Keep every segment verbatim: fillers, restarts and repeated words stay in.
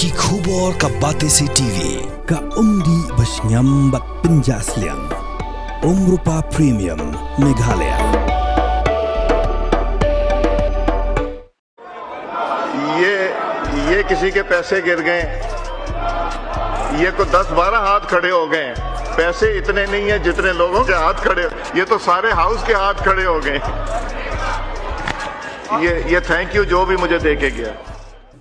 Ki khubor ka Batesi TV, ka umdih ba shngiam bad pynjah sliang. Umrupa Premium, Meghalaya. ये ये किसी के पैसे गिर गए, ये को दस बारह हाथ खड़े हो गए। पैसे इतने नहीं है जितने लोगों के हाथ खड़े। ये तो सारे हाउस के हाथ खड़े हो गए। ये ये थैंक यू जो भी मुझे दे के गया।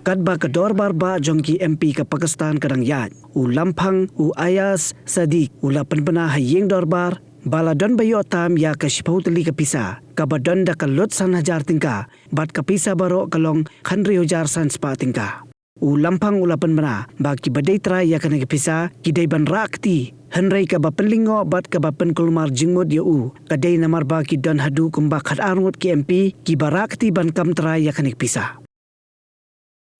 Katba ka dorbar bah jong ki M P ka Pakistan ka dang ïaid, u Lamphang, u Ayaz Sadiq, u la pynbna ha ïing dorbar ba la don ba ïoh tam ïa ka shiphew tylli ka pisa, kaba don da ka lut san hajar tyngka, bad ka pisa baroh ka long hynriew hajar san spah tyngka. U Lamphang u la pynbna ba kiba dei trai ïa kane ka pisa ki dei ban rah kti, hynrei kaba pynlyngngoh bad kaba pynkulmar jingmut ïa u ka dei namar ba ki don haduh kumba khatar ngut ki M P kiba rah kti ban kam trai ïa kane ka pisa.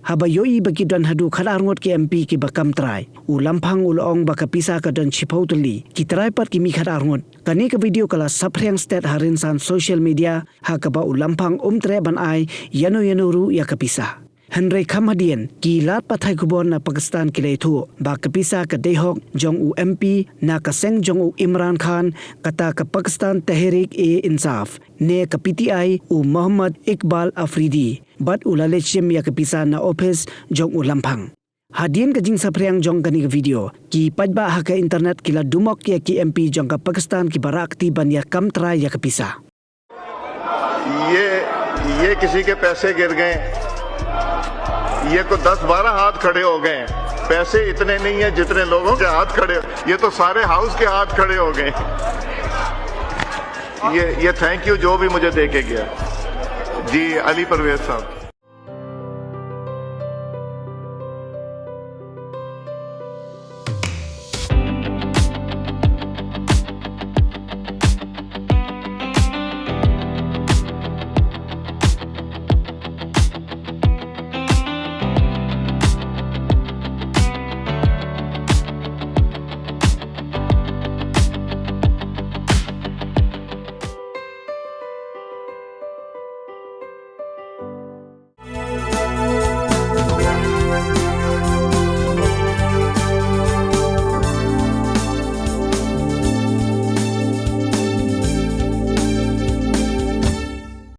Haba ïohi ba ki don haduh khatar ngut ki M P kiba kam trai, u Lamphang u la ong ba ka pisa ka don shiphew tylli, ki trai pat ki mih khatar ngut. Kane ka video ka la saphriang stet ha rynsan social media, ha kaba u Lamphang um treh ban ai ïano ïano ruh ïa ka pisa. Hynrei kham hadien, ki lad pathai khubor na Pakistan ki la ïathuh ba ka pisa ka dei hok jong u M P na ka seng jong u Imran Khan, kata ka Pakistan Tehreek-e-Insaf, ne ka P T I, u Mohammad Iqbal Afridi, bad u la leit shim ïa ka pisa na ophis jong u Lamphang. Hadien ka jingsaphriang jong kane ka video, ki paidbah ha ka internet ki la dumok ïa ki M P jong ka Pakistan kiba rah kti ban ïa kam trai ïa ka pisa. ये ये किसी के पैसे गिर गए, ये को दस बारह हाथ खड़े हो गए। पैसे इतने नहीं है जितने लोगों के हाथ खड़े। ये तो सारे हाउस के हाथ खड़े हो गए। ये ये थैंक यू जो भी मुझे दे के गया। जी, अली परवेज साहब।